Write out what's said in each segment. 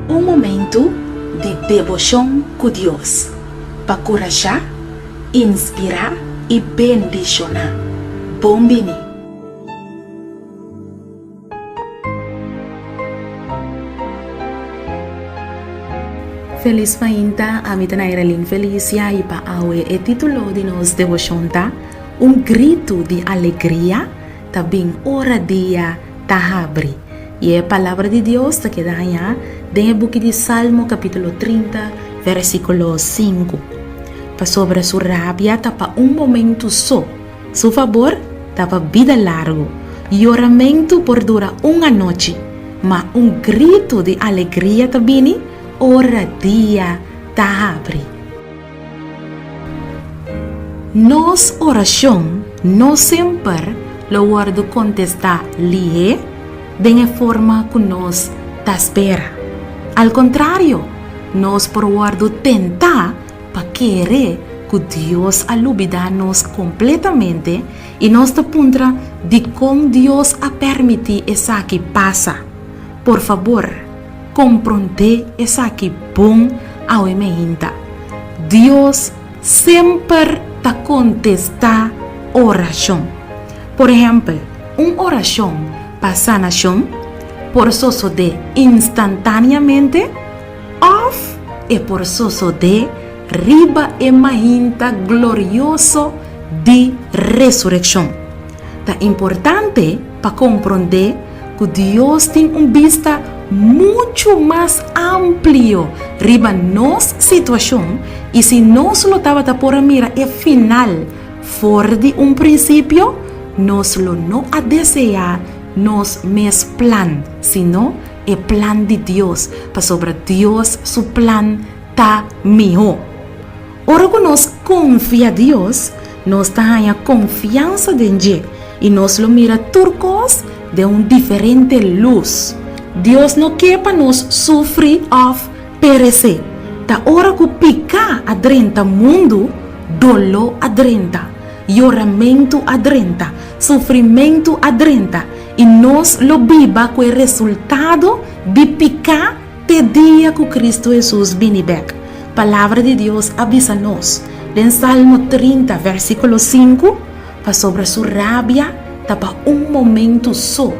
Un momentu di deboshon ku Dios pa kurashá, inspirá i bendishoná. Bon bini! Felis mainta, ami ta Nairalyn Felicia i pa awe e titulo di nos deboshon ta Un gritu di alegria ta bin ora dia ta habri. I e palabra di Dios ta keda hañá den e buki di Salmo kapítulo 30 versíkulo 5. Pasobra su rabia ta pa un momentu so. Su fabor ta pa bida largu. Yoramentu por dura un anochi, ma un gritu di alegria ta bini ora dia ta habri. Nos orashon no semper lo wòrdu kontestá lihé den e forma ku nos ta spera. Al kontrario, nos por wòrdu tentá pa kere ku Dios a lubidá nos kompletamente i nos ta puntra dikon Dios a permití esaki pasa. Por fabor, komprondé esaki bon awe meinta. Dios semper ta kontestá orashon. Por ehèmpel, un orashon pa sanashon por sosodé instantáneamente, Òf e por sosodé riba e mainta glorioso di resurekshon. Ta importante pa komprondé ku Dios tin un bista muchu mas amplio riba nos situashon i si nos lo tabata por a mira e final for di un prinsipio, nos lo no a deseá nos mes plan, sino e plan di Dios, pasobra Dios su plan ta mihó. Ora ku nos konfia Dios, nos ta haña konfiansa den dje i nos lo mira tur kos den un diferente lus. Dios no ke pa nos sufri òf peresé. Ta ora ku piká a drenta mundu, doló a drenta, yoramentu a drenta, sufrimentu a drenta, I nos lo biba ku e resultado di piká te dia ku Kristu Hesus bini bèk. Palabra di Dios a bisa nos den Salmo 30, vèrsikulo 5, Pasobra su rabia ta pa un momentu so,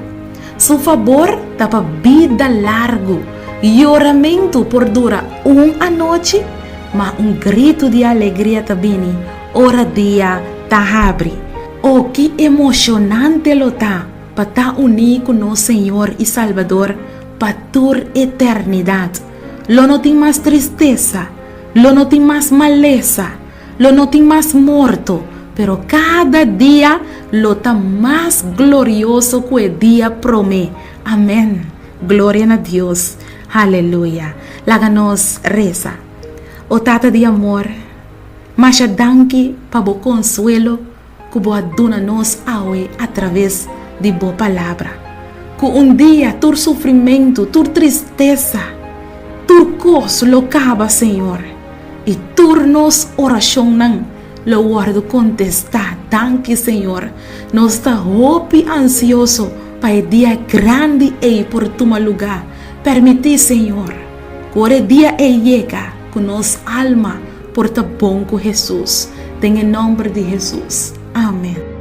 su fabor ta pa bida largu. Yoramentu por dura un anochi, ma un gritu di alegria ta bini ora dia ta habri. O ki emoshonante lo ta pa ta uní ku nos Señor i Salbador pa tur eternidat! Lo no tin mas tristesa, lo no tin mas malesa, lo no tin mas morto, pero kada dia lo ta mas glorioso ku e dia promé. Amèn! Gloria na Dios! Haleluya! Laga nos resa. O Tata di amor, Masha danki pa bo konsuelo ku bo a duna nos awe atraves di bo Palabra. Ku un dia tur sufrimentu, tur tristesa, tur kos lo kaba, Señor, i tur nos orashonnan lo wòrdu kontestá. Danki, Señor. Nos ta hopi ansioso pa e dia grandi ei por tuma lugá. Permití, Señor, ku ora e dia ei yega, ku nos alma por ta bon ku Hesus. Den e nòmber di Hesus. Amen.